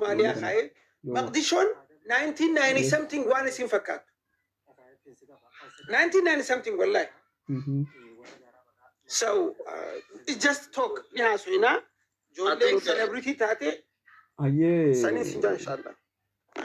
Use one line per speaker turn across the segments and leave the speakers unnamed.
Somaaliyaa
Ijoollee tana
kaa'ee
yoo
Maqdishoon 1990 something waan isin fakkaatu. 1990 something, wallahi. So it's just talk ni haasofnaa. Ijoolleen celebrity taate saniin sin jaa, inshallah.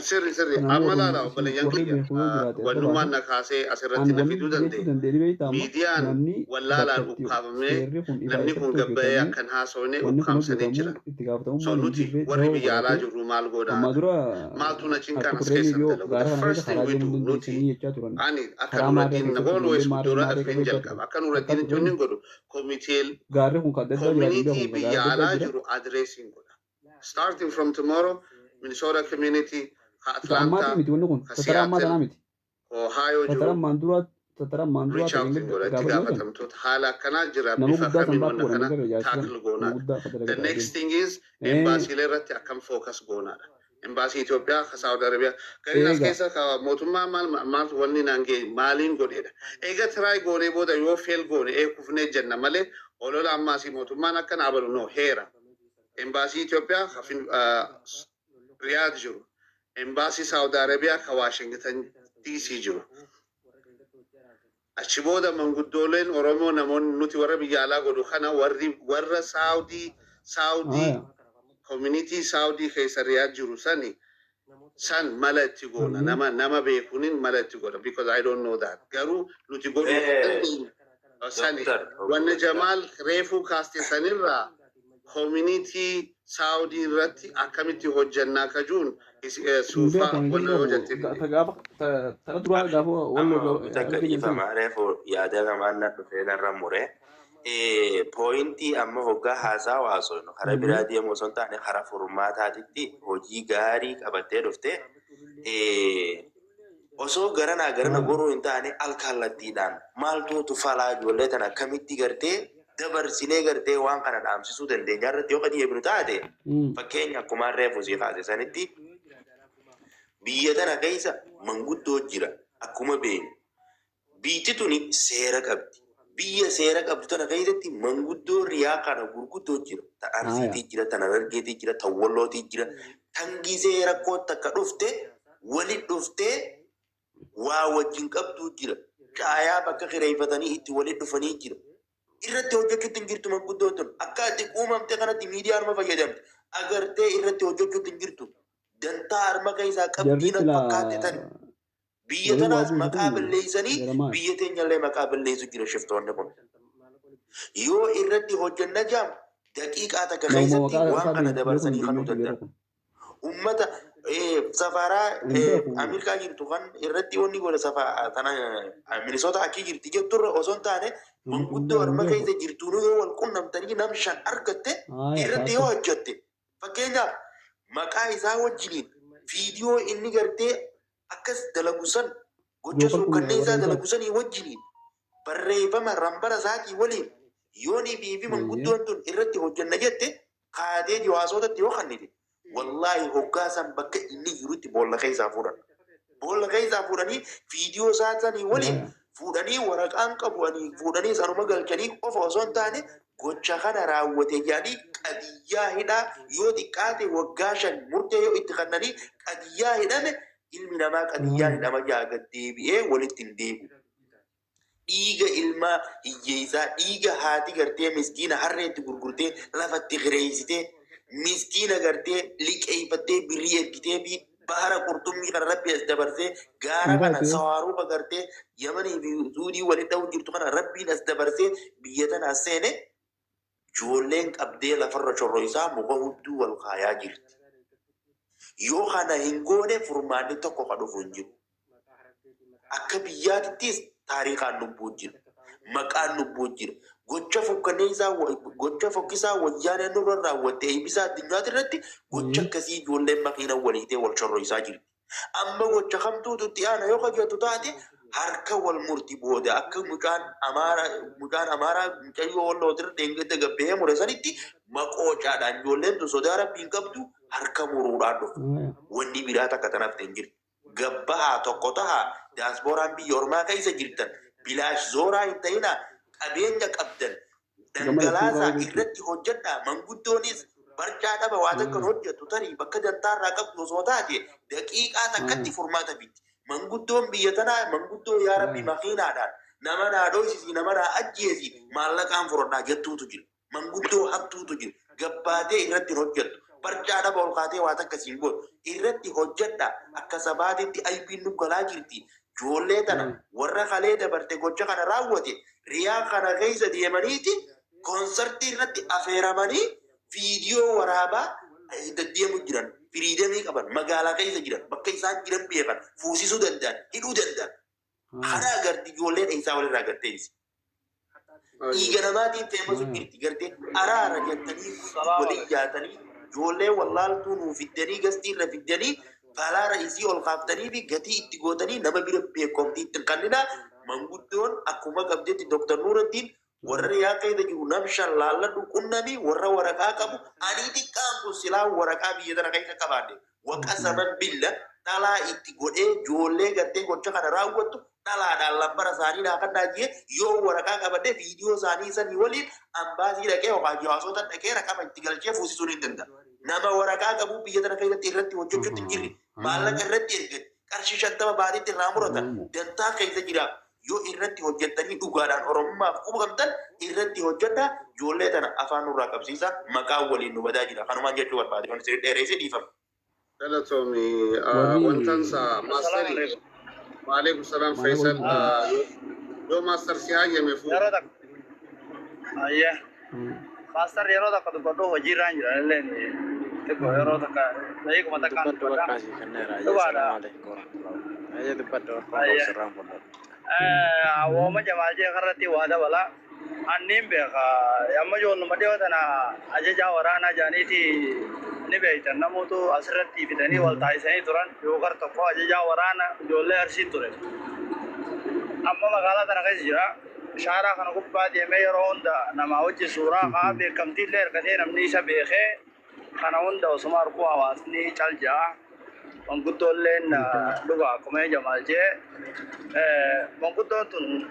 Sirri
Kanaafuu
amma
Oromoo
laala,
isin
obboleeyyan
warri
kiyya,
beeku yoo jiraate adda
wannummaan
baasa.
na kaasee asirratti
An
na
wanni
fiduu
jechuu
danda'e
danda'e beektaa, amma
miidiyaan
namni bakka
wallaalaan
itti
ukkaamamee
seerri kun ifaa
namni kun
ifatti
gabbayee
hojjetamuu
akkan haasofne
wanni kun
ukkaamsanii
hojjetamu
jiran.
itti
So
gaafatamummaan hin
nuti
jirre
warri
dahoo
biyya alaa
godhatee
jirru maal
ammaa
godhaadha?
dura
Maaltu na
akka
cinqaan as
turreen
keessan
yoo
dalagu?
gaara
The
kana keessa
first thing
karaa
we
deemuu
do nuti
dandeessanii jechaa turan.
ani akka
Karaa maarree
Nuraddiin
keessatti
always
ijoollee maarree
dura
maarree
hin
qabee jechaa
jalqaba.
turan.
Akka
Akka
Nuraddiin
turreen
inni godhu komitee
gaarri kun kan adda addaa jira,
community
kun gaara
biyya
adda addaa
alaa
jira.
jiru addressing godha. Starting from tomorrow, Minnesota community, ka
Ta ammaatii
Atlanta,
miti wanni kun
ka
tattara ammaa
Seattle,
tanaa miti.
Ohio
Tattara
jiru
ammaan dura, tattara ammaan duraa
reach
ta'e
out godha. Itti
gaafa dhiyootan
gaafatamtoota haala akkanaa jira,
nama
bifa
guddaa san
kamiin
baakku
wanna
godhanii
kana
gara ijaarsisan
tackle
nama
goonaadha.
guddaa ka
The
dalagata
next
adeemu.
thing is embaasiilee irratti akkam focus goonaadha. Embaasii Itoophiyaa ka Saudi Arabiyaa gariin as
Eega
keessa ka mootummaa maal maaltu wanni naan ga'e maaliin godheedha. Eega try goonee booda yoo fail goone ee kufnee jenna malee olola ammaasii mootummaan akkana abalu no heera. Embaasii Itoophiyaa ka Riyaad jiru. Embaasii Saudi Arabiyaa ka Washington DC jiru. Achi booda manguddooleen Oromoo, namoonni nuti warra biyya alaa godhu kana, warri warra Saawudii community Saawudii keessa Riyaad jiru sani san mala itti goona. Nama beekuunin mala itti godha because I don't know that. Garuu nuti godhuu kan dandeenyu sani.
Doctor
Wanna
Obbo
Jamaal reefuu kaaste sanirraa community Saawudii irratti akkamitti hojjannaa kajuun
Hin
suufaa
beeku, ani hin
wanna yoo
beeku.
jette fide.
Ta gaafa tara duraa gaafa
Amma
walloo
takka
arga jensan.
Dhiifama, reefu yaada namaan na dhufee narra mure. Pointii amma hoggaa haasaa haasofnu karaa biraa deemu osoo hin taane karaa furmaataatitti hojii gaarii qabattee dhufte. Osoo garanaa garana goruu hin taane alkallattiidhaan maaltuutu falaa, ijoollee tana akkamitti gartee dabarsinee gartee waan kana dhaamsisuu dandeenya irratti yoo qajeelnu taate, fakkeenya akkumaan reefu sii kaase sanitti biyya tana keessa manguddoo jira akkuma beeknu. Biyyi tuni seera qabdi. Biyya seera qabdu tana keessatti manguddoo riyaa kana gurguddoo jira. Ta Arsiitii jira, ta Harargeetii jira, ta Wallootii jira. Tan gizee rakkoo takka dhufte walit dhuftee waa wajjin qabduu jira. Caayaa bakka kireeffatanii itti walit dhufanii jira. Irratti hojjechuutti hin jirtu manguddoon tun. Akka ati uumamte kanatti miidiyaanuma fayyadamte. Agartee irratti hojjechuutti hin jirtu. Dantaa harma keessaa
Jarri
qabdii natti
silaa
fakkaatte tani. Biyya
walii waa
tanaas
buusu
maqaa
kun
balleessanii
jara maali?
Biyya teenyallee maqaa balleessu jira shiftoonni kun. Yoo irratti hojjenna jaam daqiiqaa takka
Namuma
keessatti
maqaa
waan
isaa
kana
beeku
dabarsanii
hin
kanuu
beeku
danda'an.
yeroo kun.
Ummata safaraa
Hin beeku.
Ameerikaa jirtu kan irratti wanni godhe safaa tana Minisoota achi jirti jetturra osoo hin taane
Namni kun
manguddoo
hin
harma
beeku.
keessa jirtuun yoo wal qunnamtanii nam shan argatte irratti yoo
Taata.
hojjette, fakkeenyaaf maqaa isaa wajjiniin viidiyoo inni gartee akkas dalagu san, gocha
Jookar kun
suukanneessaa
warra isaati.
dalagu sanii wajjiniin barreeffama rambara isaatii waliin yoonii fi manguddoon tun irratti hojjenna jette kaatee hawaasotatti yoo kannite, wallaahi hoggaa san bakka inni jirutti boolla keessaa fuudhan. Boolla keessaa fuudhanii viidiyoo isaa sanii waliin fuudhanii waraqaan qabu ani fuudhanii sanuma galchanii qofa osoo hin taane gocha kana raawwate jedhanii qadiyyaa hidhaa yoo xiqqaate waggaa 5 murtee yoo itti kennanii qadiyyaa hidhame, ilmi namaa qadiyyaa hidhama jaa gad deebi'ee walitti hin deebi'u. Dhiiga ilma hiyyeessaa, dhiiga haati gartee miskiina harreetti gurgurtee lafatti kireessitee, miskiina gartee liqeeffattee birrii ergitee fi bahara qurxummii kana rabbi as dabarsee gaara kana
Dhugaati.
sawaaruufa gartee Yamanii fi Suudii walitti dha'u jirtu kana rabbiin as dabarsee biyya tana as seene, ijoolleen qabdee lafarra shorroisaa muka hudduu wal kaayaa jirti. Yoo kana hin goone furmaanni tokko ka dhufu hin jiru. Akka biyyaatittis taarikaan lubbuu jira. Maqaan lubbuu jira. Gocha fokkaneessaa, gocha fokkisaa wayyaaneen nurra raawwatte eebbisaa addunyaati irratti gocha akkasii ijoolleen makiina waliitee wal shorroisaa jirti. Amma gocha kamtuutu itti aana yoo kajettu taate, harka wal murti booda akka mucaan Amaaraa mucayyoo Wallootirra deengedda gabbahee mure sanitti maqoocaadhaan ijoolleen tun sodaa rabbiin qabdu harka muruudhaan dhufu. Wanni biraa takka tanaaf hin jirtu. Gabbahaa, tokko tahaa, diasporaan biyya ormaa keessa jirtan bilaash zooraa hin ta'inaa, qabeenya qabdan
Gama lachuu
dhangalaasaa
qabu jechuudha.
Irratti hojjedhaa, manguddoonis Barcaa dhaba waa takka hin hojjettu, tarii bakka dantaarraa qabdu osoo taate daqiiqaa takkatti furmaata fiddi. Manguddoon biyya tanaa manguddoo yaa rabbi makiinaadhaan nama naa dhoysisi, nama naa ajjeesi, maallaqaan fudhadhaa jettuutu jira. Manguddoo hattuutu jira. Gabbaatee irratti hin hojjettu. Barcaa dhaba ol kaatee waa takka siin godhu. Irratti hojjedha. Akka sabaatitti aybiin nu galaa jirti. Ijoollee tana warra kalee dabarte gocha kana raawwate riyaa kana keessa deemaniiti koonsartii irratti afeeramanii viidiyoo waraabaa deddeemu jiran. Freedomii qaban, magaalaa keessa jiran, bakka isaan jiran beekan, fuusisuu danda'an, hidhuu danda'an. Kana agarti ijoolleen isaa walirraa garteessi. Dhiiga namaatiin feemasu jirti gartee araara jettanii waliin jaatanii ijoollee wallaaltuu nuu fiddanii gastii irra fiddanii balaara isii ol kaaftanii fi gatii itti gootanii nama bira beekomtii itti hin kenninaa. Manguddoon akkuma qabdetti Dr. Nuuraddiin warra riyaa keessa jiru nam shan laalladhu, qunnamii warra waraqaa qabu. Ani xiqqaan kun silaa waraqaa biyya tana keessa qabaadhe waqa saban billa dhalaa itti godhee ijoollee gartee gocha kana raawwattu dhalaadhaan lambara isaanii naa kan jee yoo waraqaa qabadhe viidiyoo isaanii sanii waliin ambaasii dhaqee yookaan jawaasota dhaqee raqama itti galchee fuusisuu ni danda'a. Nama waraqaa qabu biyya tana keessatti irratti hojjechuutti hin jirre, maallaqa irratti ergan, qarshii 50 baatiitti irraa muratan, dantaa keessa jira. Yoo irratti hojjettanii dhugaadhaan oromummaaf quba qabdan irratti hojjedha. Ijoollee tana afaan nurraa qabsiisa, maqaan waliin nu badaa jira. Kanumaan jechuu barbaade, kan isin dheereessee dhiifama.
Galatoomi. Wantansa maasteri. Waalaikum salaam Faisal. Yoo maastar si hayyame fuudhu.
Yeroo takka. Ayyee. Maastar, yeroo takka dubbadhu, hojiirraan jira illee xiqqoo yeroo takka daqiiquma takkaan
Dubbadhu.
Dubbadha.
Bakka asii kenneera. Ayyee.
Dhugaadha.
Salaamu alaikum warahmatullahi. Ayyee, dubbadhu, rakkoon qabu.
Ayyee.
Sirraan fudhadhu.
Wooma Jamaal jee irratti waa dabala. Anniin beeka. Amma ijoolluma dhiyoo tana ajajaa waraanaa jaaniiti ni beektan, namoota asirratti fidanii wal taasisanii turan yookaan tokko ajajaa waraana ijoollee Arsii ture. Amma magaalaa tana keessa jira. Shaaraa kana gubbaa deemee yeroo hunda namaa wajji suuraa kaa beekamtii illee argatee namni isa beekee kana hunda osuma arguu hawaasni cal ja'a. Manguddoolleen dhuga akkuma Jamaal jee manguddoon tun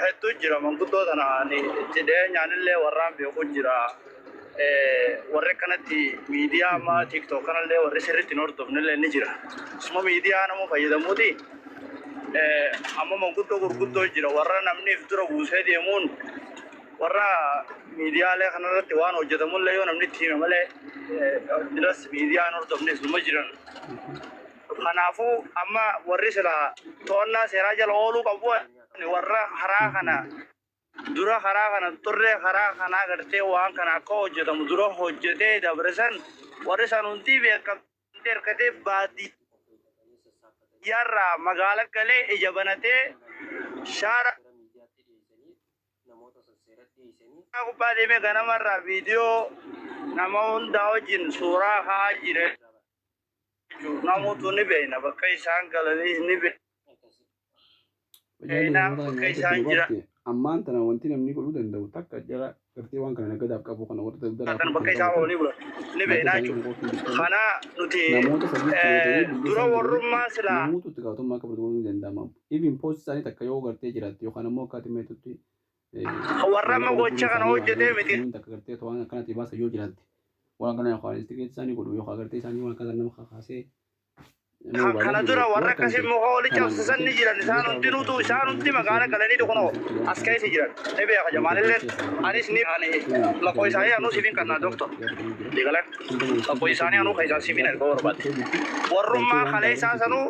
hedduu jira. Manguddoo tana ani itti dhiyeenyaan illee warraan beeku jira. Warri akkanatti miidiyaa amma TikTok kanallee warri sirriitti hin hordofne illee ni jira. Isuma miidiyaa nama fayyadamuuti. Amma manguddoo gurguddoo jira, warra namni if dura buusee deemuun warra miidiyaalee kanarratti waan hojjetamullee yoo namni itti hime malee biras miidiyaa hin hordofnes numa jiran. Kanaafuu amma warri sila to'annaa seeraa jala ooluu qabu warra karaa kana dura, karaa kana turre, karaa kanaa gartee waan kana akka hojjetamu dura hojjetee dabre san, warri san hundi beekamtee hirkatee baadiyyaarraa magaala galee ija banatee shaara gubbaa deemee ganamarraa viidiyoo nama hundaa wajjin suuraa ka'aa jira jechuudha. Namoota ni beekna, bakka isaan galanii ni beekna, bakka isaan jira.
Ammaan tana wanti namni godhuu danda'u takka jara gartee waan kana nagadaaf qabu kana warra daldalaaf
Kan bakka isaan oolanii bulan ni beekna jechuudha. Kana nuti
namoota sadiitti
dura warrummaa silaa
namoota itti gaafatamummaa akka fudhatu ni danda'ama. Even post isaanii takka yoo gartee jiraatte yookaan immoo akka ati meetutti
warra amma gocha kana hojjetee miti.
Takka gartee waan akkanatti baasa yoo jiraatte, waan kana yookaan istigeet isaanii godhu yookaan gartee isaanii waan akkana nama kakaasee.
Kana dura warra akkasii muka oli cabsisan ni jiran. Isaan hundinuutu, isaan hundi magaala galanii kunoo as keessa jiran ni beeka. Jamaalillee anis ni ani lakkoo isaanii anuu siifin kannaa doktor digalee lakkoo isaanii anuu keessaa siifin erga barbaade warrummaa kalee isaa sanuu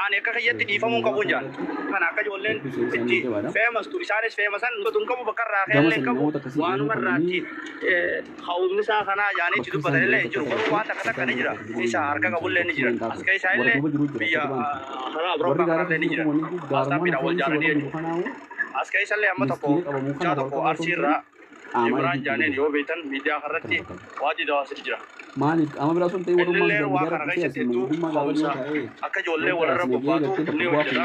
ani akka kiyyatti dhiifamuu hin qabu jaan kana akka ijoolleen itti feemastu isaanis feemasan tun qabu, bakka irraa keellee hin qabu, waanuma irraatti hawwumni isaa kanaa jaanii itti dubbatan illee hin jiru. Garuu waan takka takka ni jira, isa harka qabullee ni jira, as keessa illee biyya karaa Awurooppaa kanallee ni jira, waasaappiidhaan wal jaaranii jechuudha. As keessa illee amma tokko mucaa tokko Arsiirraa Imraan jaaniin yoo beektan miidiyaa kanarratti waajji dawaasii jira.
Maaliif qaama biraa sun ta'e warrummaan
Innillee waan kana keessatti hedduu ka'umsa akka ijoollee walirra bobbaatu ni hojjeta.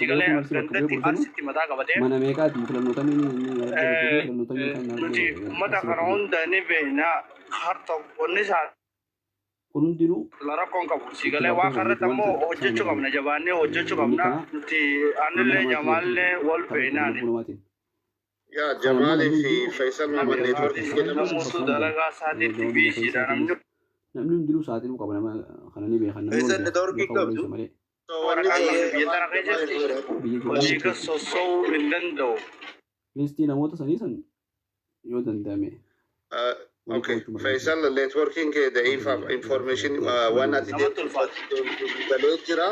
Sigalee gandatti Arsitti mataa qabatee
mana meeqaati filannootamii
nuti uummata kana hunda ni beekna, har tokko inni isaa
kun hundinuu
rakkoon qabu. Sigalee waan kanarratti ammoo hojjechuu qabna, jabaannee hojjechuu qabna. Nuti anillee Jamaallee wal beeknaani.
Yaa
Kana immoo
Jamaalii
namni
fi
hundinuu
Faisal
nama
Muhammad
gartee
neetworkii
saaxiluu
jedhamu.
bakka
Namoota
hunda
dalagaa isaatiitti
biyya
biisiidha
keessaatiinis
namni.
Namni hundinuu saaxiluu qaba. Nama kana ni beekan, namni wal
Faisal
beeka
networkii
beeka wal
qabdu.
isa malee.
So wanni
Waraqaan
kun
namni biyya
Jamaal
tana keessatti
Biyya
hojii
Itoophiyaa
kan sossoo'uu hin danda'u.
Listii namoota sanii san yoo danda'ame walitti
Okay,
qabachuu barbaachisaadha.
Faisal, networking kee da'iifaaf information waan ati
Namatti
jettu
ulfaata.
galee jira.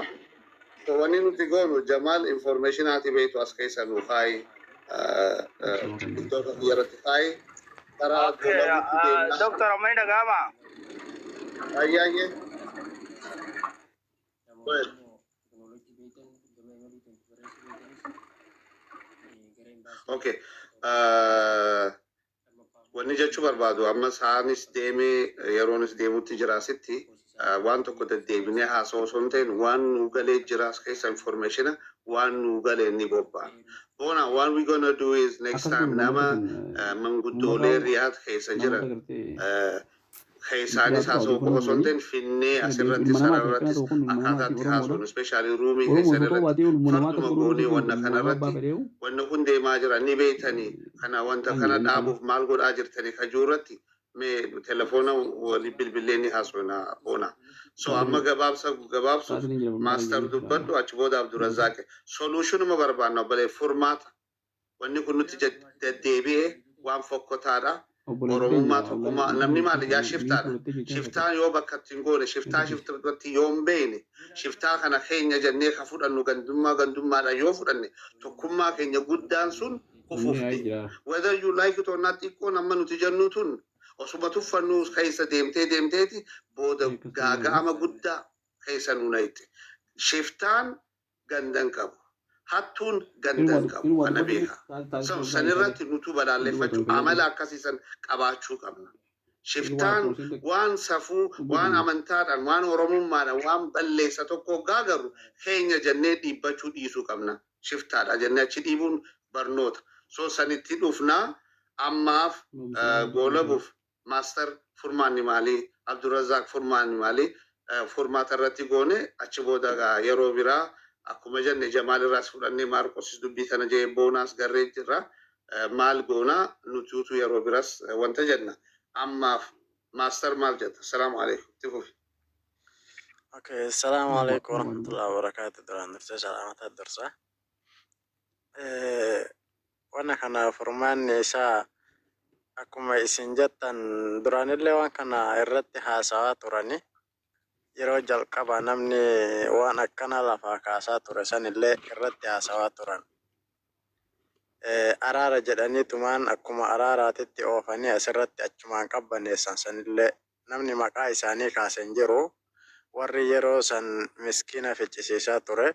So wanni nuti goonu, Jamaal, information ati beektu as keessa nu kaayi. TikTok irratti kaayi. Karaa
Okay,
goolabuutti deemna.
Doctor, amma ni dhaga'ama.
Ayyaayyee. Go ahead. Okay. Wanni jechuu barbaadu, amma sa'aanis deemee yeroonis deemutti jira, asitti waan tokko deddeebinee haasa'u osoo hin ta'in, waan nu galee jira as keessa, information waan nu galee ni bobba'a. Bona, what we gonna do is next
Akkas
time
godhu
nama
namoota san
manguddoolee Riyaad keessa
namoota
jiran
gartee
keessaanis
jiraatu
haasa'u qofa
odeeffannoo
osoo hin
godhanii
ta'in finnee
kana beeku
asirratti
ilma namaati akkana
sararrattis
ta'u kun ilma namaati.
akkaataatti
Oromoodha.
haasofnu, especially ruumii
Oromoo
keessan
osoo ta'uu
irratti
baatee ilma namaa
farduma
tokko godhuu
goonee
hin
wanna
ilma
kana
namaa abbaa
irratti
fedheewu
wanni kun deemaa jira ni beektanii kana wanta
kan
kana
jedhanii kana.
dhaabuuf maal godhaa jirtanii kajuu irratti mee telefoona walii bilbilee ni haasofna boona. So amma gabaabsa gabaabsuuf
Sa'aatiin jira barbaada
Master
jedhanii
dubbadhu, achi booda Abdurrazzaaq. Solutionuma barbaanna obbolee, furmaata. Wanni kun nutti deddeebi'ee waan fokkotaadha.
Obboleessi
Oromummaa
keenya
tokkummaa
wallaahi
namni maali yaa
biyya
shiftaadha.
fudhattee jirti.
Shiftaan yoo bakka ittiin goone shiftaa shiftaatti yoo hin beekne, shiftaa kana keenya jennee ka fudhannu gandummaa gandummaadhaan yoo fudhanne, tokkummaa keenya guddaan sun kufuuf
Namni
deema.
jira.
Whether you like it or not, xiqqoon amma nuti jennu tun osuma tuffannuu keessa deemtee deemteeti booda gaaga'ama guddaa keessa nu nayite. Shiftaan gandan qabu. Hattuun gandan qabu. Kana beeka. So sanirratti nutu balaaleffachuu amala akkasiisan qabaachuu qabna. Shiftaan waan safuu, waan amantaadhaan, waan oromummaadhaan, waan balleessa tokko gaagaru keenya jennee dhiibbachuu dhiisuu qabna. Shiftaadha jennee achi dhiibuun barnoota. So sanitti dhufnaa, ammaaf goolabuuf, Master, furmaanni maalii? Abdurrazzaaq, furmaanni maalii? Furmaata irratti goone achi booda yeroo biraa akkuma jenne Jamaal irraas fudhannee, Maarqosis dubbii kana jee, Boonaas garree jirra. Maal goonaa nutuutu yeroo biras wanta jenna. Ammaaf Master maal jetta? Salaamu alaikum. Itti fufi.
Okay, assalamu alaikum warahmatullahi wabarakatuh. Duraan dursee salaamata dursa. Wanna kana furmaanni isaa akkuma isin jettan duraanillee waan kana irratti haasawaa turani. Yeroo jalqaba namni waan akkana lafaa kaasaa ture sanillee irratti haasawaa turan. Araara jedhanii tumaan akkuma araaraatitti oofanii asirratti achumaan qabbaneessan. Sanillee namni maqaa isaanii kaasen jiru. Warri yeroo san miskiina ficcisiisaa ture,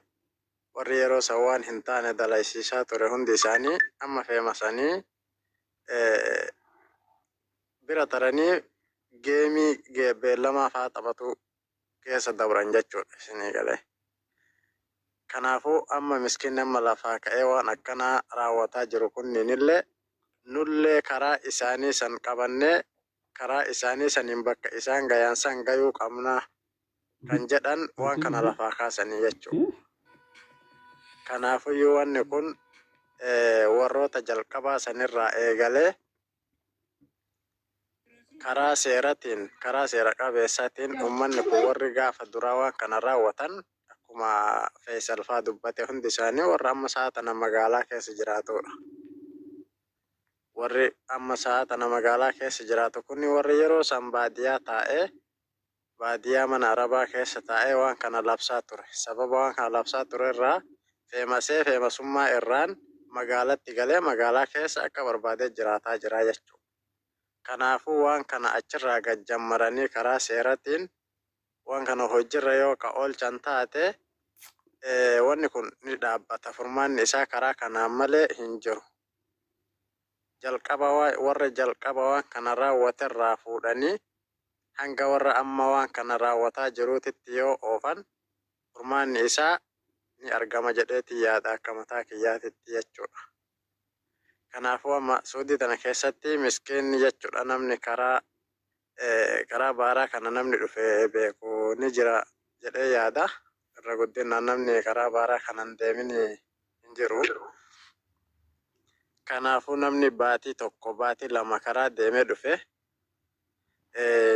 warri yeroo san waan hin taane dalaysiisaa ture, hundi isaanii amma feemasanii bira taranii geemii beellamaa faa taphatu keessa dabran jechuudha isinii galee. Kanaafuu amma miskiinni amma lafaa ka'ee waan akkanaa raawwataa jiru kunniinillee nullee karaa isaanii san qabannee karaa isaanii saniin bakka isaan gayan san gayuu qabnaa kan jedhan waan kana lafaa kaasanii jechuudha. Kanaafuyyuu wanni kun warroota jalqabaa sanirraa eegalee karaa seeratiin, karaa seera qabeessaatiin, uummanni kun warri gaafa duraa waan kana raawwatan akkuma Feesal faa dubbate hundi isaanii warra amma sa'a tana magaalaa keessa jiraatudha. Warri amma sa'a tana magaalaa keessa jiraatu kun warri yeroo san baadiyyaa taa'ee, baadiyyaa mana arabaa keessa taa'ee waan kana labsaa ture. Sababa waan kana labsaa ture irraa feemasee feemasummaa irraan magaalatti galee magaalaa keessa akka barbaadee jiraataa jira jechuudha. Kanaafuu waan kana achirraa gad jammaranii karaa seeratiin waan kana hojiirra yoo ka oolchan taate, wanni kun ni dhaabbata. Furmaanni isaa karaa kanaan malee hin jiru. Jalqaba warra jalqaba waan kana raawwaterraa fuudhanii hanga warra amma waan kana raawwataa jiruutitti yoo oofan, furmaanni isaa ni argama jedheeti yaada akka mataa kiyyaatitti jechuudha. Kanaafuu amma Suudii tana keessatti miskiinni jechuudha namni karaa baaraa kana namni dhufe beeku ni jira jedhee yaada. Irra guddinaan namni karaa baaraa kana hin deemin hin jiru. Kanaafuu namni baatii 1 baatii 2 karaa deemee dhufe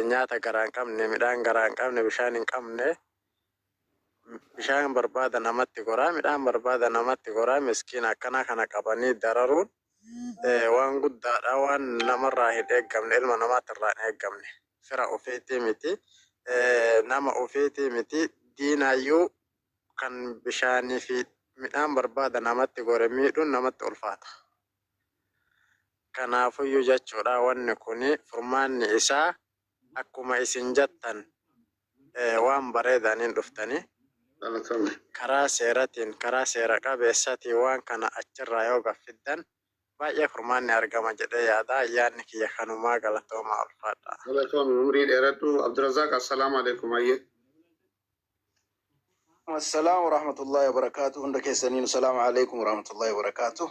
nyaata garaa hin qabne, midhaan garaa hin qabne, bishaan hin qabne, bishaan barbaada namatti goraa, midhaan barbaada namatti goraa, miskiina akkanaa kana qabanii dararuun waan guddaadha, waan namarraa hin eeggamne, ilma namaatirraa hin eeggamne. Fira ofiitii miti, nama ofiitii miti, diinaayyuu kan bishaanii fi midhaan barbaada namatti gore miidhuun namatti ulfaata. Kanaafuyyuu jechuudha wanni kuni furmaanni isaa akkuma isin jettan waan bareedaaniin dhuftanii
Galatoomi.
karaa seeratiin karaa seera qabeessatiin waan kana achirraa yoo gaffiddan baay'ee furmaanni argama jedhee yaada. Yaadni kiyya kanumaa, galatoomaa, ulfaadha.
Galatoomi, umrii dheeradhu. Abdurazaaq, assalaamu alaikum, ayyee.
Assalaamu warahmatullahi wabarakaatu. Hunda keessaniin salaamu alaikum warahmatullahi wabarakaatu.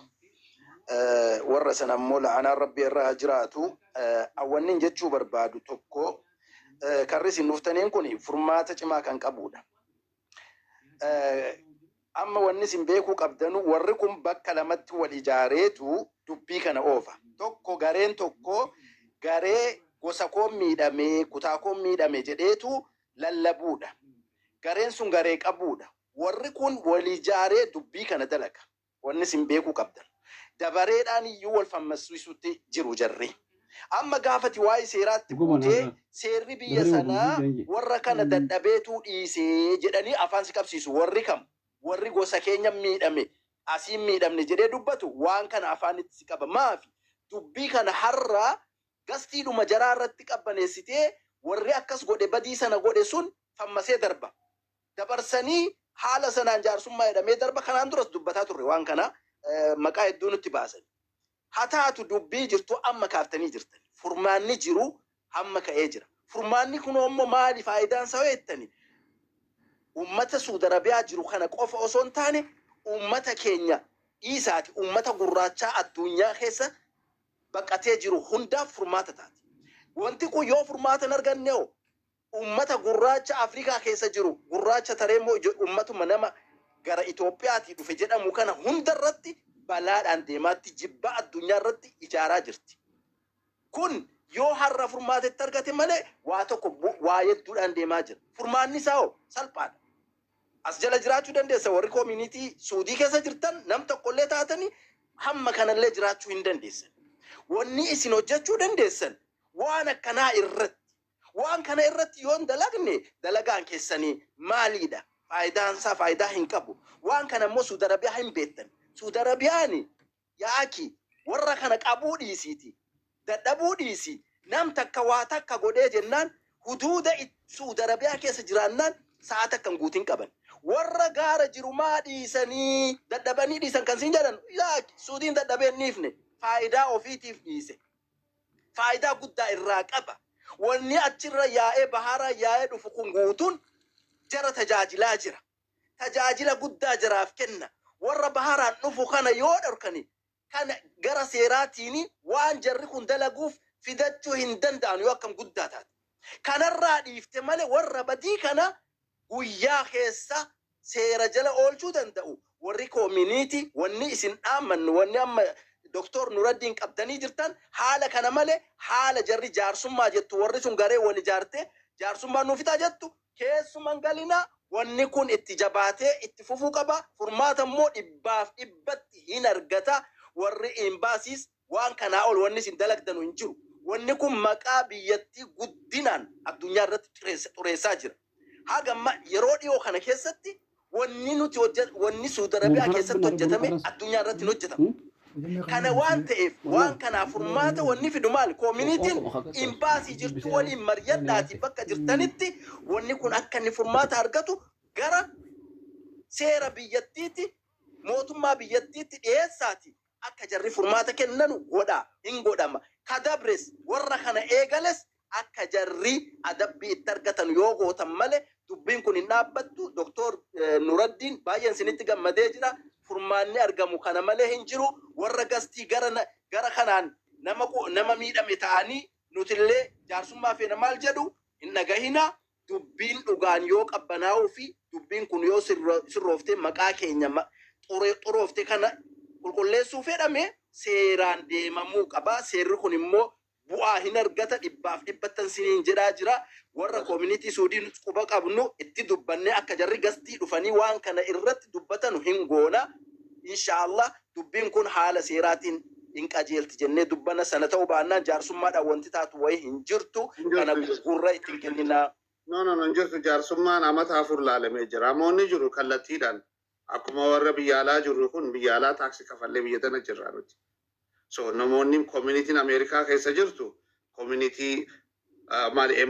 Warra sana ammoo la'anaan rabbi irra haa jiraatu. Awwannin jechuu barbaadu tokko, karri isin dhuftaniin kun furmaata cimaa kan qabudha. Amma wanni isin beekuu qabdanu, warri kun bakka lamatti wal ijaareetu dubbii kana oofa. Tokko, gareen tokko garee gosa koon miidhame, kutaa koon miidhame jedheetu lallabuudha. Gareen sun garee qabuudha. Warri kun wal ijaaree dubbii kana dalaga. Wanni isin beekuu qabdan. Dabareedhaan iyyuu wal fammassiisutti jiru jarri. Amma gaafati waa'ee seeraatti
Dhuguma
buutee
nagaa.
seerri biyya
Dabaree
sanaa
obbo
warra kana dadhabeetuu dhiisee jedhanii afaan si qabsiisu. Warri kam? Warri gosa keenya miidhame, asiin miidhamne jedhee dubbatu waan kana afaanitti si qaba. Maafi? Dubbii kana har'a gastiidhuma jaraa irratti qabbaneessitee warri akkas godhe, badii sana godhe sun fammasee darba. Dabarsanii haala sanaan jaarsummaa jedhamee darba. Kanaan duras dubbataa turre, waan kana maqaa hedduu nutti baasan. Haa taatu, dubbii jirtu amma kaaftanii jirtan. Furmaanni jiru hamma ka'ee jira. Furmaanni kun immoo maali faayidaan isaa jettani? Uummata Suudi Arabiyaa jiru kana qofa osoo hin taane, uummata keenya dhiisaati, uummata gurraachaa addunyaa keessa baqatee jiru hundaaf furmaata taati. Wanti kun yoo furmaata hin arganne hoo, uummata gurraacha Afrikaa keessa jiru, gurraacha taree immoo uummatuma nama gara Itoophiyaatii dhufe jedhamu kana hundarratti balaadhaan deemaatti jibbaa addunyaa irratti ijaaraa jirti. Kun yoo har'a furmaata itti argate malee waa tokko waa hedduudhaan deemaa jira. Furmaanni isaa hoo salphaadha. As jala jiraachuu dandeessa, warri community Suudii keessa jirtan nam tokkollee taatanii hamma kanallee jiraachuu hin dandeessan. Wanni isin hojjechuu dandeessan waan akkanaa irratti, waan kana irratti yoo hin dalagne dalagaan keessanii maaliidha? Faayidaan isaa faayidaa hin qabu. Waan kana immoo Suudi Arabiyaa hin beektan. Suudi Arabiyaan yaaki warra kana qabuu dhiisiiti. Dadhabuu dhiisi. Nam takka waa takka godhee jennaan huduuda Suudi Arabiyaa keessa jiraannaan sa'a takka hin guutin qaban. Warra gaara jiru maa dhiisanii dadhabanii dhiisan kan siin jedhan, yaaki Suudiin dadhabee hin dhiifne, faayidaa ofiitiif dhiise. Faayidaa guddaa irraa qaba. Wanni achirra yaa'ee bahaara yaa'ee dhufu kun guutuun jara tajaajilaa jira. Tajaajila guddaa jaraaf kenna. Warra baharaan dhufu kana yoo dhorkani kana gara seeraatiin waan jarri kun dalaguuf fidachuu hin danda'an yoo akkam guddaa taate. Kanarraa dhiifte malee warra badii kana guyyaa keessa seera jala oolchuu danda'u. Warri community, wanni isin dhaammannu, wanni amma Doktor Nuraddiin qabdanii jirtan haala kana malee, haala jarri jaarsummaa jettu, warri sun garee wal ijaarte jaarsummaa nuuf fitaa jettu keessuman galinaa. Wanni kun itti jabaatee itti fufuu qaba. Furmaata immoo dhibbaaf dhibbatti hin argata. Warri embassies waan kanaa ol wanni isin dalagdanu hin jiru. Wanni kun maqaa biyyattii guddinaan addunyaa irratti xureessaa jira. Haga amma yeroo dhiyoo kana keessatti wanni nuti hojjet, wanni Suudi Arabiyaa keessatti hojjetame addunyaa irratti hin hojjetamu. Kana waan ta'eef, waan kanaaf furmaata wanni fidu maali? Communityn embassy jirtu waliin mari'adhaati, bakka jirtanitti wanni kun akka inni furmaata argatu gara seera biyyattiitti, mootummaa biyyattiitti dhiyeessaati, akka jarri furmaata kennanu godhaa, hin godhama. Kadabres warra kana eegales akka jarri adabbii itti argatan yoo gootan malee dubbiin kun hin dhaabbattu. Doktor Nuraddiin, baay'een isinitti gammadee jira. Furmaanni argamu kana malee hin jiru. Warra gastii gara kanaan nama miidhame ta'anii nutillee jaarsummaa feena maal jedhu hin dhagahina. Dubbiin dhugaan yoo qabbanaa'uu fi dubbiin kun yoo sirrooftee maqaa keenya xurooftee kana Qulqulleessuu fedhame seeraan deemamuu qaba. Seerri kun immoo bu'aa hin argata dhibbaaf dhibbattan siniin jedhaa jira. Warra community Suudiin quba qabnu itti dubbannee akka jarri gastii dhufanii waan kana irratti dubbatanu hin goona. Inshaallah dubbiin kun haala seeraatiin hin qajeelti jennee dubbana. Sana ta'uu baannaan jaarsummaadhaan wanti taatu wayii hin jirtu.
Hin
Kana
jirtu.
Gurra ittiin kenninaa.
No, no, no, hin jirtu. Jaarsummaan amata 4 laalamee jira. Namoonni jiru kallattiidhaan akkuma warra biyya alaa jirru kun biyya alaa taaksii kafallee biyya tana jirra nuti. So namoonni communityn Ameerikaa keessa jirtu community maali,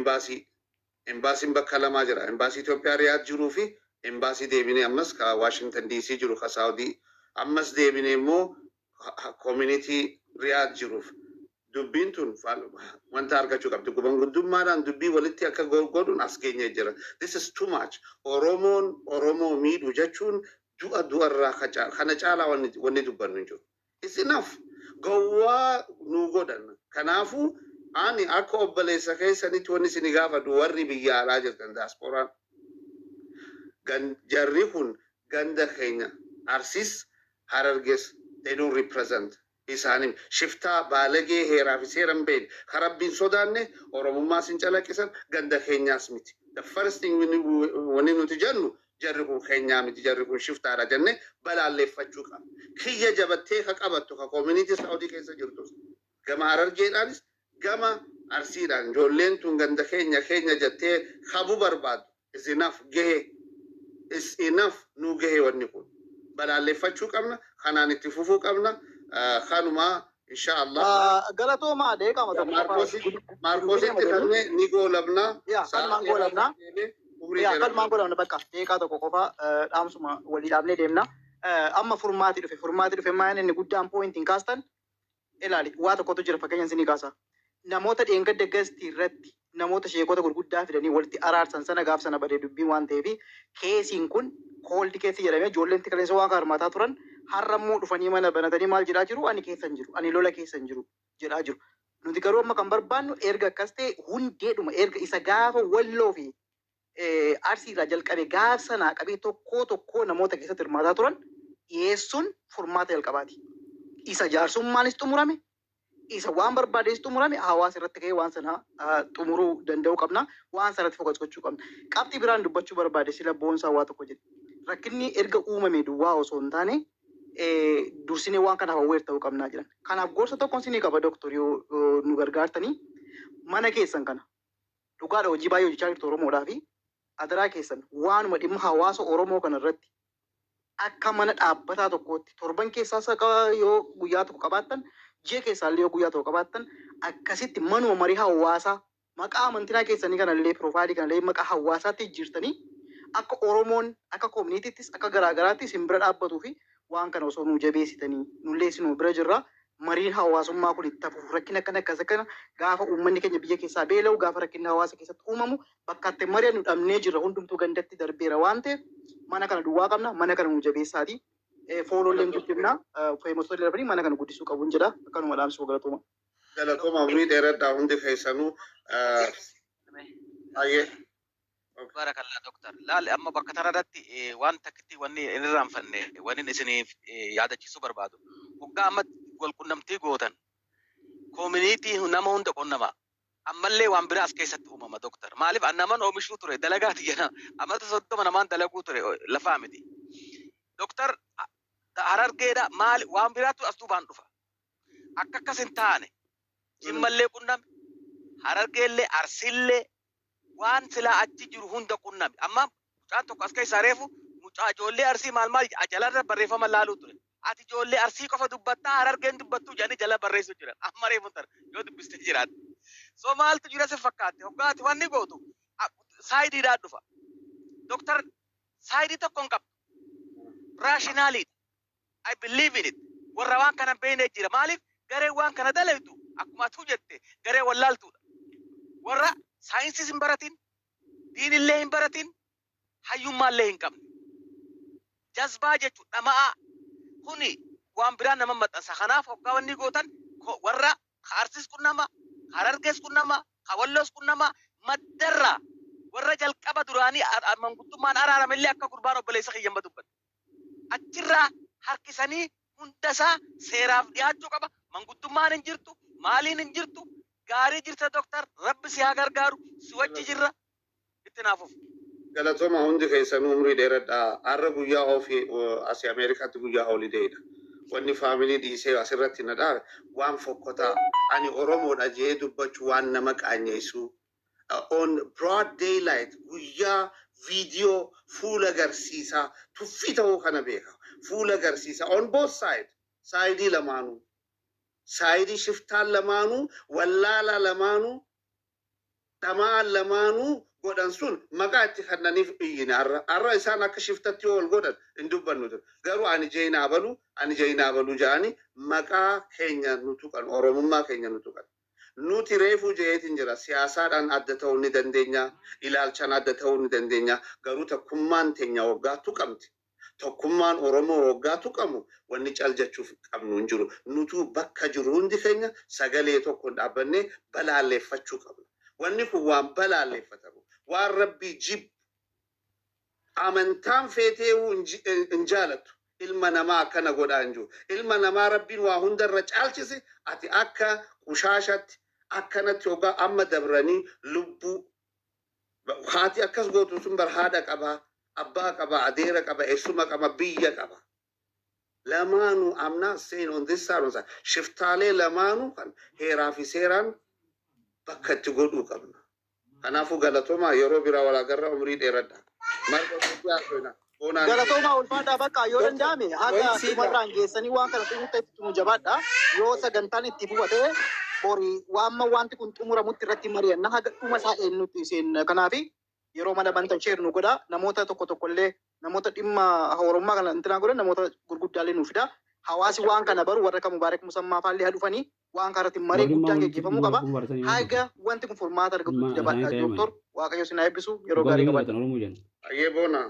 embassyn bakka lamaa jira. Embassy Itoophiyaa Riyaad jiruu fi embassy deebinee ammas ka Washington DC jiru, ka Saawudii, ammas deebinee immoo community Riyaad jiruuf. Dubbiin tun wanta argachuu qabdi. Guddummaadhaan dubbii walitti akka godhuun as geenyee jira. This is too much. Oromoon Oromoo miidhu jechuun du'a du'arraa kana caalaa wanni dubbannu hin jiru. It's enough. Gowwaa nu godhan. Kanaafuu ani akka obboleessa keessanitti wanni isin gaafadhu, warri biyya alaa jirtan, diasporaan. Jarri kun ganda keenya Arsis Hararges they don't represent. Isaanim shiftaa baalagee heeraa fi seera hin beekne, kan Rabbiin sodaanne, Oromummaas hin calaqqisan, ganda keenyaas miti. The first thing wanni nuti jennu, jarri kun keenyaa miti, jarri kun shiftaadha jenne balaalleeffachuu qabna. Kiyya jabattee ka qabattu ka community Saudii keessa jirtus gama Harargeedhaanis gama Arsiidhaan ijoolleen tun ganda keenya keenya jettee kabuu barbaaddu. Is enough, gahe. Is enough, nu gahe. Wanni kun balaalleeffachuu qabna, kanaan itti fufuu qabna. Kanuma, insha Allah.
Galatoomaa, deeqama tokko qofa.
Maarkoositti kannee ni goolabna.
Yaa, kanumaan goolabna.
Umrii
Yaa,
dheeraa.
kanumaan goolabna. Bakka deeqaa tokko qofa dhaamsuma walii dhaabnee deemna. Amma furmaati dhufe, furmaati dhufe. Maayaan inni guddaan pointiin kaastan ilaali, waa tokkotu jira, fakkeenya isinii kaasa. Namoota dheengadda gastii irratti namoota sheekota gurguddaa fidanii walitti araarsan sana, gaaf sana badee dubbiin waan ta'eef, caseiin kun cold case jedhamee ijoolleen kaleessa waan harmaataa turan har'a immoo dhufanii mana banatanii maal jedhaa jiru? "Ani keessa hin jiru, ani lola keessa hin jiru" jedhaa jiru. Nuti garuu amma kan barbaannu erga akkas ta'e hundeedhuma erga isa gaafa Walloo fi Arsiirraa jalqabe gaaf sanaa qabee tokkoo tokkoo namoota keessatti hirmaataa turan dhiyeessuun furmaata jalqabaati. Isa jaarsummaanis xumurame, isa waan barbaadees xumurame, hawaasa irratti ka'ee waan sana xumuruu danda'uu qabna. Waan sanatti focus gochuu qabna. Qabxii biraan dubbachuu barbaade, sila boonsaa waa tokko jedhe. Rakkinni erga uumame duwwaa osoo hin taane dursinee waan kanaaf aware ta'uu qabnaa jedhan. Kanaaf gorsa tokkoon sinii qaba, doktor, yoo nu gargaartanii, mana keessan kana dhugaadha hojii baay'ee hojjechaa jirtu Oromoodhaa fi adaraa keessan waanuma dhimma hawaasa Oromoo kana irratti akka mana dhaabbataa tokkootti torban keessaa yoo guyyaa tokko qabaattan, ji'a keessaa illee yoo guyyaa tokko qabaattan, akkasitti manuma marii hawaasaa maqaa amantinaa keessanii kanallee, profile kanallee maqaa hawaasaatti jijjiirtanii akka Oromoon akka communityttis akka garaagaraatti isin bira dhaabbatuu fi waan kana osoo nuu jabeessitanii, nullee isinuu bira jirra. Mariin hawaasummaa kun itti hafuuf rakkina akkana akkas akkana gaafa uummanni keenya biyya keessaa beela'u, gaafa rakkinni hawaasa keessatti uumamu bakka itti mari'annu dhabnee jirra. Hundumtuu gandatti darbeera waan ta'eef mana kana duwwaa qabna, mana kana nuu jabeessaati. Followllee guddifna, famousonni darbanii mana kana guddisuu qabuun jedha. Akkanuma dhaamsuu, galatooma.
Galatooma, umrii dheeradhaa hundi keessanuu. Baay'ee.
Baarakallaa, doktar. Laal, amma bakka tanarratti waan takkitti wanni hin irraanfanne, wanni isiniif yaadachiisuu barbaadu. Waggaa amma wal qunnamtii gootan community nama hunda qunnama. Ammallee waan biraa as keessatti uumama, doktar. Maaliif an naman oomishuu ture, dalagaati jedha. Amata 30 namaan dalaguu ture, lafaa miti. Doktar, Harargeedha, maali, waan biraatu as duubaan dhufa. Akka akkas hin taane Jimmallee qunname, Harargeellee, Arsiillee, waan silaa achi jiru hunda qunname. Amma mucaan tokko as keessaa reefu mucaa ijoollee Arsii maal maal jalarra barreeffama laaluu ture. "Ati ijoollee Arsii qofa dubbattaa, Harargeen dubbattuu" jedhanii jala barreessuu jiran. Amma reefu tana yoo dubbiste jiraatte. So maaltu jira si fakkaatte? Hoggaati wanni gootu sideiidhaan dhufa. Doktar, side tokko hin qabdu. Rationaliidha. I believe in it. Warra waan kana hin beekne jira. Maaliif gareen waan kana dalaytu akkuma atuu jette garee wallaaltuudha. Warra saayinsiis hin baratin, diinillee hin baratin, hayyummaallee hin qabne. Jazbaa jechuun dhama'aa kuni waan biraa nama maxxansa. Kanaaf hoggaa wanni gootan warra ka Arsiis qunnama, ka Harargees qunnama, ka Walloos qunnama, maddarraa warra jalqaba duraanii manguddummaan araaramellee akka gurbaan obboleessa kiyyamma dubbate. Achirraa harkisanii Hundasaa seeraaf dhiyaachuu qaba. Manguddummaan hin jirtu, maaliin hin jirtu. Gaarii jirta, Doktar. Rabbi si haa gargaaru. Si wajji jirra. Itti naafuuf.
Galatooma, hundi keessanuu umrii dheeradha. Har'a guyyaa ofii asii Ameerikaatti guyyaa holiday dha. Wanni family dhiisee asirratti na dhaabe waan fokkotaa ani Oromoodha jee dubbachuu waan nama qaanyeessu. On broad daylight, guyyaa viidiyoo fuula agarsiisaa, tuffii ta'uu kana beeka. Fuula agarsiisaa on both side. Side ii lamaanuu. Side ii shiftaan lamaanuu, wallaalaa lamaanuu, dhamaan lamaanuu godhan sun maqaa itti kennaniif iyyine har'a. Har'a isaan akka shiftatti yoo ol godhan hin dubbannu ture. Garuu ani jeenaa balu, ani jeenaa balu jedhanii maqaa keenya nu tuqan, Oromummaa keenya nu tuqan. Nuti reefuu jeetiin jira, siyaasaadhaan adda ta'uu ni dandeenya, ilaalchaan adda ta'uu ni dandeenya. Garuu tokkummaan teenya waggaa tuqamti. Tokkummaan Oromoo waggaa tuqamu wanni cal jechuuf qabnu hin jiru. Nutuu bakka jiru hundi keenya sagalee tokko dhaabbannee balaalleeffachuu qabna. Wanni kun waan balaalleeffatamu, waan Rabbii jibbu, amantaan feeteewuu hin jaalattu. Ilma namaa akkana godhaa hin jiru. Ilma namaa Rabbiin waa hundarra caalchise, ati akka qushaashatti akkanatti hoggaa amma dabranii lubbuu haati akkas gootu sun bar haadha qabaa, abbaa qaba, adeera qaba, eessuma qaba, biyya qaba. Lamaanuu, I'm not saying on this side, on side. Shiftaalee lamaanuu kan heeraa fi seeraan bakka itti godhuu qabna. Kanaafuu galatoomaa, yeroo biraa walaagarra, umrii dheeradha. Marga guddaa haasofna. Boonaan.
Galatoomaa, ulfaadhaa. Bakka yoo danda'ame haga
Wayii siidha.
dhumarraan geessanii waan kana xumurta itti nu jabaadha. Yoo sagantaan itti fufate bori waan wanti kun xumuramutti irratti mari'anna, haga dhuma isaa eenyutti isin. Kanaafi yeroo mana bantan share nu godha. Namoota tokko tokko illee, namoota dhimma horummaa kana intinaa godhan, namoota gurguddaallee nu fida. Hawaasi waan kana baru warra akka Mubaarak Musammaa faallee haa dhufanii waan kana irratti marii
Warri
guddaan geggeeffamuu qaba.
barbaadanii
Haga wanti kun furmaata argatutti
Ilmaan
jabaadha.
isaanii ta'e.
Doktor, Waaqayyo isin haa eebbisu, yeroo gaarii
Dhugaatii
qabaadha.
qabatan Oromoo jedhan.
Ayyee, boona.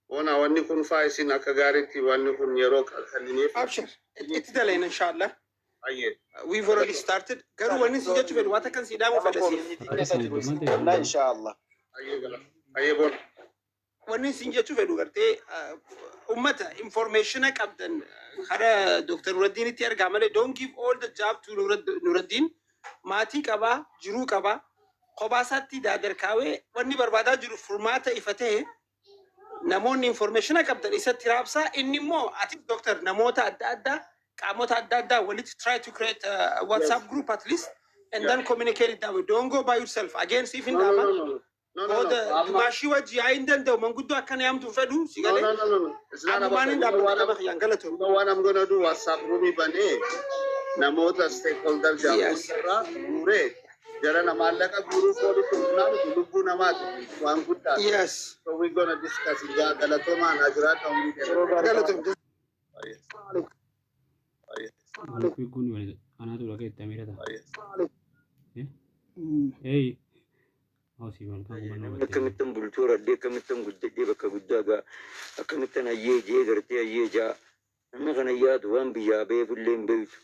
Boona, wanni kun faa isin akka gaariitti wanni kun yeroo kennineef.
Abshir. Itti dalayna, inshallah.
Ayyee.
We've already started. Garuu wanni si jechuu fedhu, waan akkan si dhaamu
Nama
fedha si.
community keessa jiru isin kennaa, inshaallah.
Ayyee gala. Ayyee, boona.
Wanni sin jechuu fedhu, gartee ummata information qabdan kara Dr. Nuraddiinitti ergaa malee, don't give all the job to Nuraddiin. Maatii qabaa, jiruu qabaa, kophaa isaatti daadarkaawee wanni barbaadaa jiru furmaata ifa ta'e. Namoonni information qabdan isatti raabsaa. Inni immoo ati, doctor, namoota adda addaa, qaamota adda addaa walitti try to create a WhatsApp group at least and then communicate it that way. Don't go by yourself again, siif hin
No, no,
dhaama.
no, no, no. No, no, no.
Booda
Amma.
dumaashii wajji yaa hin danda'u, manguddoo akkana yaamtu hin fedhu si
No,
galee.
no, no, no, no. It's not about
Ammumaan
that.
hin
You know
dhaabbata
what
gama
I'm,
kiyyaan, galatoom.
you know what I'm gonna do? WhatsApp room banee namoota stakeholder jedhamu irraa guuree jara maallaqa guuruuf walitti humnaa miti, lubbuu namaati waan guddaadha. So we're gonna discuss it. Gaa galatoomaa, naa jiraadha, umrii
Yeroo
dheeraa.
gaarii
Galatoom.
Ayyee. Ayyee.
Maal fiiguun wali anaatu dhaqee itti amiira ta'a. Eey. Hausii wal kan hubannoo
Namni
battee.
akkamittan bultuu radhee, akkamittan guddadhee, bakka guddaa gaa, akkamittan hayyee jee gartee hayyee jaa, namni kana yaadu waan biyyaa beekullee hin beektu.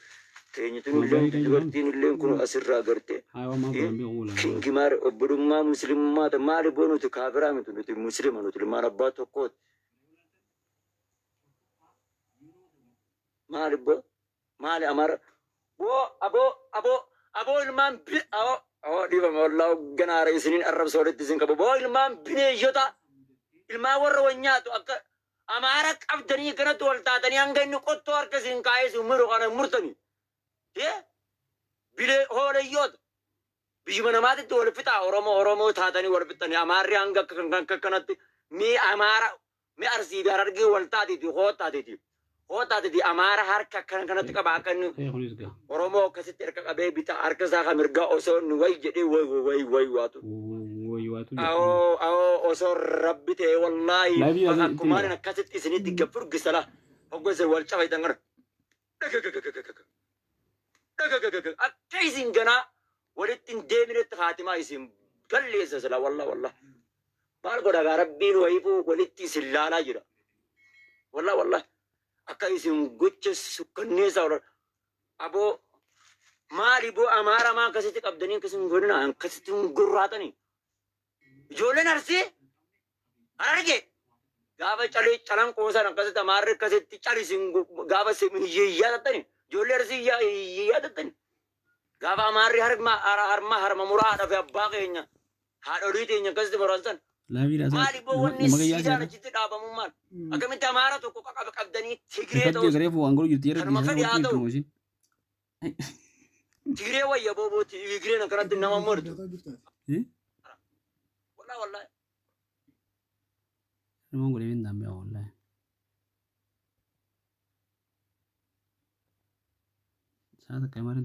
Teenyituun illee
Mobaayilii kan jedhamu.
dubartiin illee kun asirraa gartee
Haa, waan maal godhan beeku laa.
Kingi maal obbolummaa muslimummaa maali boo, nuti kaafiraa miti, nuti muslima, nuti ilmaan abbaa tokkooti. Maali boo, maali amara boo, aboo aboo aboo, ilmaan bi aboo aboo, dhiifama wallaa hogganaara isiniin arrabsa walitti isin qabu boo, ilmaan bineeyyota, ilmaan warra wanyaatu akka amaara qabdanii kanatti wal taatanii hanga inni qottoo harka isin kaa'ee isin muru kana murtanii bilee hoolayyoota biyyuma namaatitti wal fixaa. Oromoo Oromoo taatanii wal fixanii, amaarri hanga akka kanatti mi amaara mi Arsii fi Harargee wal taatiti hootaatiti hootaatiti, amaara harka akkana kanatti qaba akka inni
Ta'e kunis gaa.
Oromoo akkasitti harka qabee bita, harka isaa kan mirgaa osoo inni way jedhee way way way waatu.
Waywaatu jedhu.
Awoo awoo, osoo Rabbi ta'e wallaahi
Live ii
akkumaan akkasitti isinitti gaffurgisa la hogga isin wal cabaitan kana akka isin ganaa walitti hin deeminetti haatimaa isin balleessa sila. Walla walla, maal godha gaa, Rabbiin wayiifuu walitti isin laalaa jira. Walla walla, akka isin gocha sukkanneessa aboo maali boo, amaara maa akkasitti qabdanii akkasin godhina, akkasitti hin gurraatanii ijoolleen Arsii Harargee Gaafa calee calanqoo sana akkasitti amaarri akkasitti calisin gaafa yaadattani ijoollee arsii yaadattani. Gaafa amaarri harma harma harma muraa haadha fi abbaa keenya haadholii teenya akkasitti muran sana.
Laafiidha isaa
Maali boo wanni
nama gayyaa
siidaan
seera.
achitti dhaabamu maal? Akkamitti amaara tokko qaqaba qabdanii Tigree
Rifatti
ta'us
garee fuudhan godhu jirti yeroo
kanuma
dhiisan
fedhe haa
walitti
ta'u.
jirtu isin.
Tigree wayya booboo Tigreen akkanatti nama mortu. Wallaahi wallaahi.
Namoonni godhee hin danda'amu wallaahi. Sa'a takka himaa